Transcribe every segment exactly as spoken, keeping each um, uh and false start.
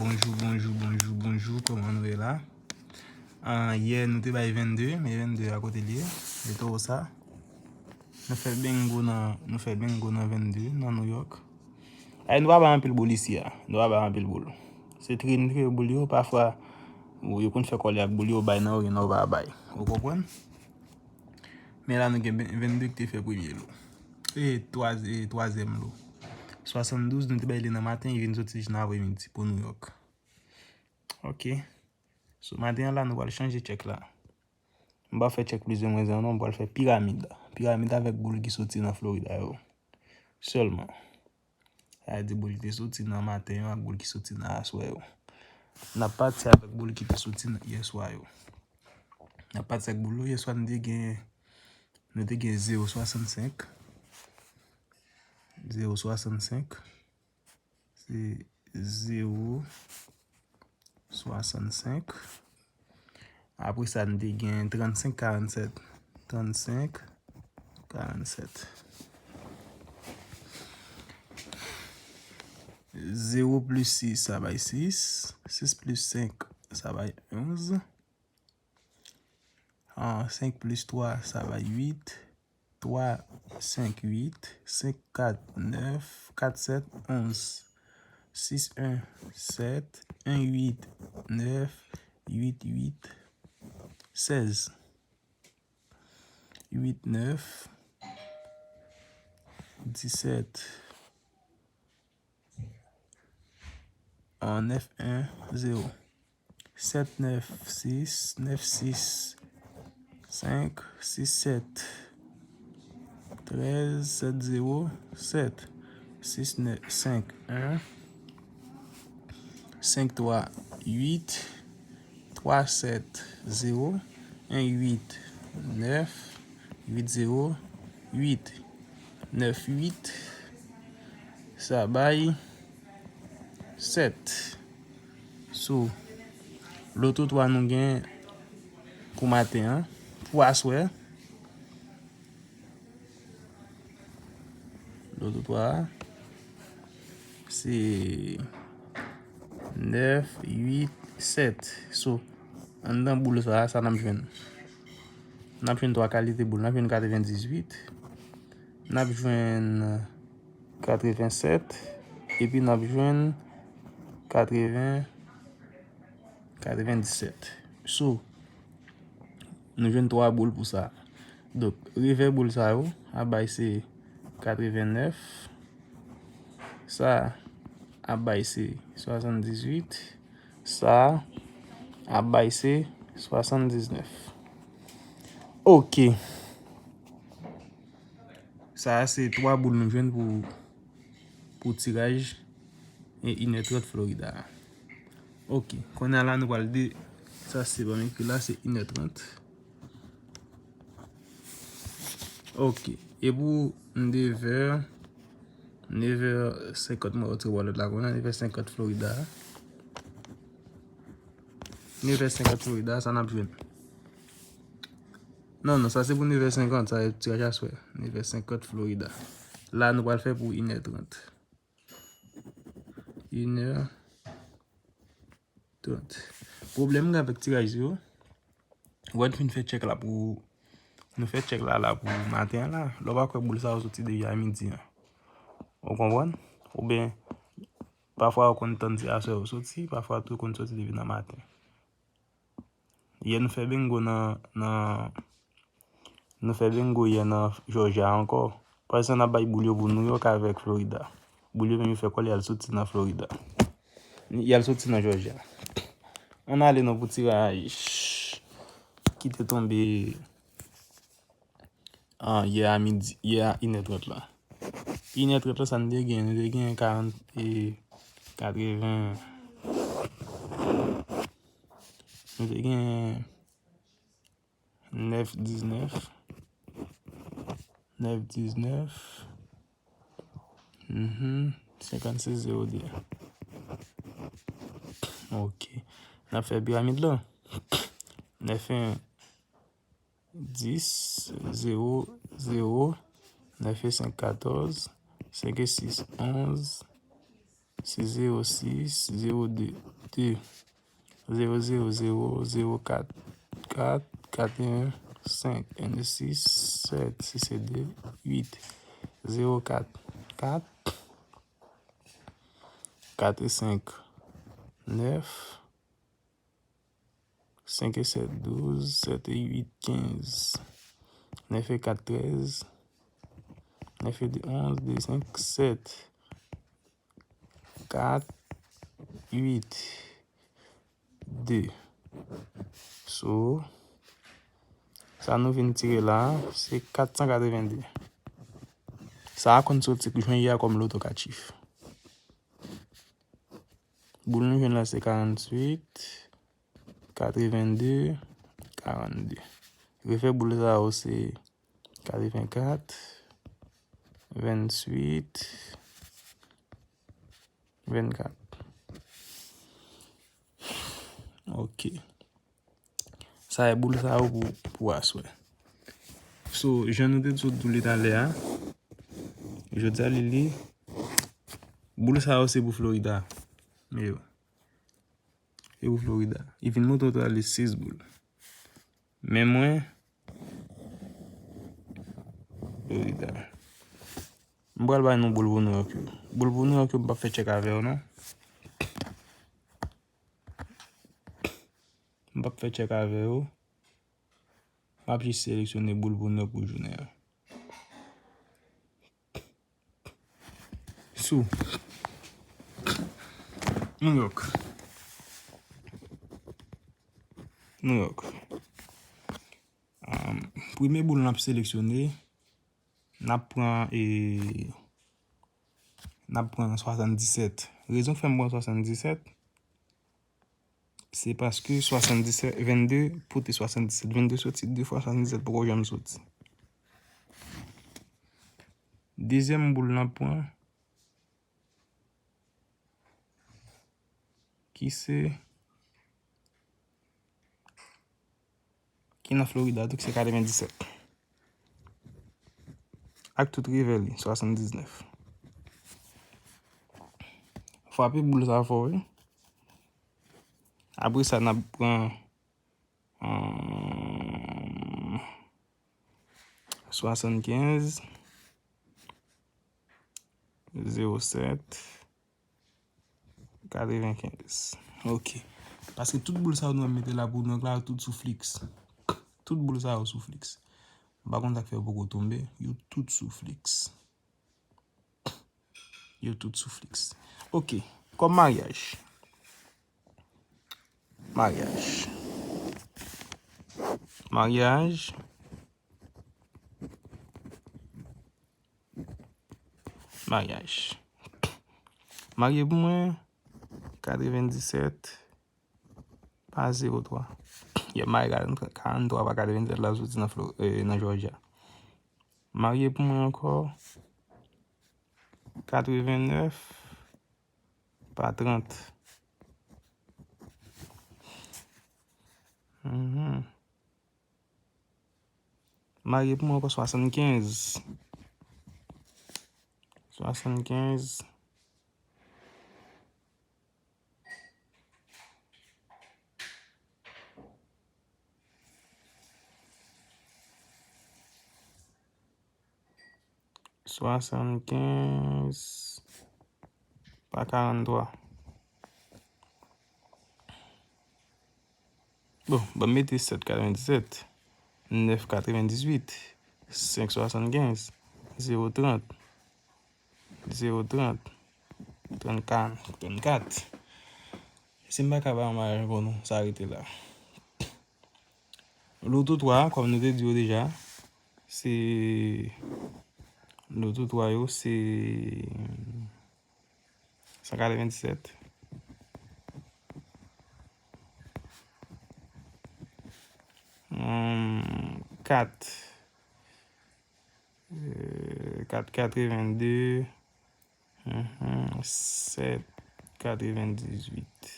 Bonjou, bonjou, bonjou, bonjou, kòman nou ye la? Ah, yè, nou te bay vennde, men vennde a kote l ye? E towo sa. Nou fè bingo nan, nou fè bingo nan vennde, nan New York. Ay, nou pa bay anpil boul isi a. Nou pa bay anpil boul. Se triye nou triye boul yo, pafwa, yo konn fè kòlè ak boul yo, bay nan yo, gen nan yo pa bay. Ou konprann? Men la, nou gen ben-, vennde ki te fè premye lo. E twa-, e twazyèm lo. Swasanndouz, nou te bay li nan maten, li vin soti jis nan apremidi pou New York. Ok. So, maten an la, nou pral chanje tchèk la. M pa fè tchèk plis de mwens en non, m pral fè piramid. Piramid avèk boul ki soti nan Florida yo. Sèlman. Sa vle di boul ki te soti nan maten yo ak boul ki soti nan aswè yo. N ap pati avèk boul ki te soti nan yèswa yo. N ap pati ak boul yo. Yèswa nou te gen, nou te gen zewo swasannsenk. Zewo swasannsenk. Se zewo swasannsenk. Apre sa, n te gen trannsenk karannsèt. Trannsenk karannsèt. Zewo plis sis, sa bay sis. Sis plis senk, sa bay onz. Ah, senk plis twa, sa bay uit. Twa, senk, uit. Senk, kat, nèf. Kat, sèt, onz. Sis, en, sèt. En, uit, nèf. Uit, uit, sèz. Uit, nèf, disèt. Ah, nèf, en, zewo. Sèt, nèf, sis. Nèf, sis, senk. Sis, sèt, trèz. Sèt, zewo, sèt. Sis, nèf, senk, en. Senk, twa, uit. Twa, sèt, zewo. En, uit, nèf. Uit, zewo, uit. Nèf, uit, sa bay sèt. So, loto twa nou gen pou maten an, pou aswè. Loto twa a, se nèf, uit, sèt. So, anndan boul sa a, sa n ap jwenn? N ap jwenn twa kalite boul. N ap jwenn katrevendizuit. N ap jwenn katrevensèt. Epi n ap jwenn katreven, katrevendisèt. So, nou jwenn twa boul pou sa. Donk, revè boul sa yo, ap bay se katrevennèf. Sa ap bay se swasanndizuit. Sa ap bay se swasanndiznèf. Ok. Sa a se twa boul nou jwenn pou, pou tiraj e inè trant Florida a. Ok, kounye a la nou pral de, sa se ban m ekri la, se inè trant. Ok, e pou nevè, nevè senkant mwen retire wallet la kounye a, nevè senkant Florida. Nevè senkant Florida, sa n ap jwenn? Non, non, sa se pou nevè senkant, sa e tiraj aswè. Nevè senkant Florida. La, nou pral fè pou inè trant. Inè trant. Pwoblèm gen avèk tiraj yo, wè n fin fè tchèk la pou, nou fè tchèk la, la pou maten an la. Lè w pa kwè boul sa yo soti depi a midi an. Ou konprann? Oubyen, pafwa ou konn tann se aswè yo soti, pafwa tou yo konn soti depi nan maten. Yè nou fè bingo nan, nan, nou fè bingo yè nan Georgia ankò. Pandan n ap bay boul yo pou New York avèk Florida. Boul yo menm yo fè kòlè y al soti nan Florida. Y al soti nan Georgia. Ann ale non pou tiraj ki te tonbe, ah, yè a midi, yè a inè trant la. Inè trant la, sa n te gen? Nou te gen karant, e, katreven, nou te gen nèf diznèf, nèf diznèf, mhm, senkannsis zewo de. Ok. N ap fè piramid la. Nèf en, dis, zewo, zewo, nèf e senk, katòz, senk e sis, onz, se zewo sis, zewo de, de, zewo zewo zewo, zewo kat, kat, kat e en, senk, en e sis, sèt, sis e de, uit, zewo kat, kat, kat e senk, nèf, senk e sèt, douz, sèt e uit, kenz, nèf e kat, trèz, nèf e de, onz, de, senk, sèt, kat, uit, de. So, sa nou vin tire la, se kat san katrevenn de. Sa a konn soti jwenn ya kòm loto kat chif. Boul nou jwenn la se karanntuit, katrevenn de, karannde. Refè boul sa yo se katrevenkat, venntuit, vennkat. Ok. Sa e boul sa yo pou, pou aswè. So, jan nou te sot di w li talè a, jodi a li, li, boul sa yo se pou Florida. Men yo. E pou Florida. Li vin monte w talè sis boul. Men mwen, Florida. M pral bay nou boul pou New York yo. Boul pou New York yo, m p ap fè tchèk avè yo, non. M p ap fè tchèk avè yo. M ap jis seleksyone boul pou New York pou jounen an. Sou New York. New York. Um, premye boul n ap seleksyone, n ap pran, e, n ap pran swasanndisèt. Rezon k fè m pran swasanndisèt, se paske swasanndisèt, vennde pote swasanndisèt. Vennde soti de fwa, swasanndisèt poko janm soti. Dezyèm boul n ap pran, ki se, ki nan Florida tou, ki se katrevendisèt. Ak tout revè li, swasanndiznèf. Frape boul sa fò, wi. Apre sa, n ap pran, hmm, swasannkenz, zewo sèt, katrevenkenz. Ok. Paske tout boul sa yo nou ap mete la pou nou la, tout sou Flix. Tout boul sa yo sou Flix. M pa konn sa k fè yo poko tonbe, yo tout sou Flix. Yo tout sou Flix. Ok. Kòm maryaj. Maryaj. Maryaj. Maryaj. Marye pou mwen, katrevendisèt pa zewo twa. Yè, marye karanntrè, karanntrwa pa katrevendisèt la soti nan Flo-, eh, nan Georgia. Marye pou mwen ankò, katrevennèf pa trant. Mhm. Marye pou mwen ankò swasannkenz. Swasannkenz. Swasannkenz pa karanntrwa. Bon, ban m mete sèt katrevendisèt, nèf katrevendizuit, senk swasannkenz, zewo trant, zewo trant, trannkat, trannkat. Si m pa ka ba yon maryaj ankò non, sa rete la. Loto twa, kòm nou te di yo deja, se loto twa yo, se san katrevendisèt. Hmm, kat, euh, kat katrevende, mhm, sèt katrevendizuit.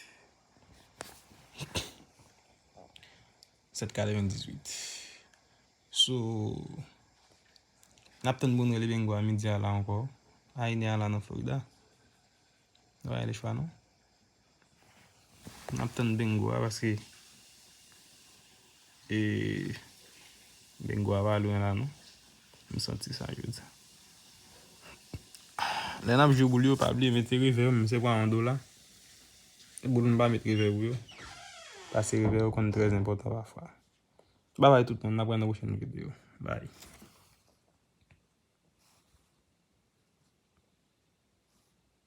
Sèt katrevendizuit. So, n ap tann Bonrè Lebengo a midi a la ankò. A inè a la nan Florida. Nou pa gen lechwa non. N ap tann bingo a paske e bingo a pa lwen la non. M santi sa jodi a. Lè n ap jwe boul yo, pa bliye mete revè yo, menm se pa yon dola. Boul m pa met revè pou yo. Pase revè yo konn trè enpòtan pafwa. Babay tout moun, n ap wè nan pwochèn videyo. Bye.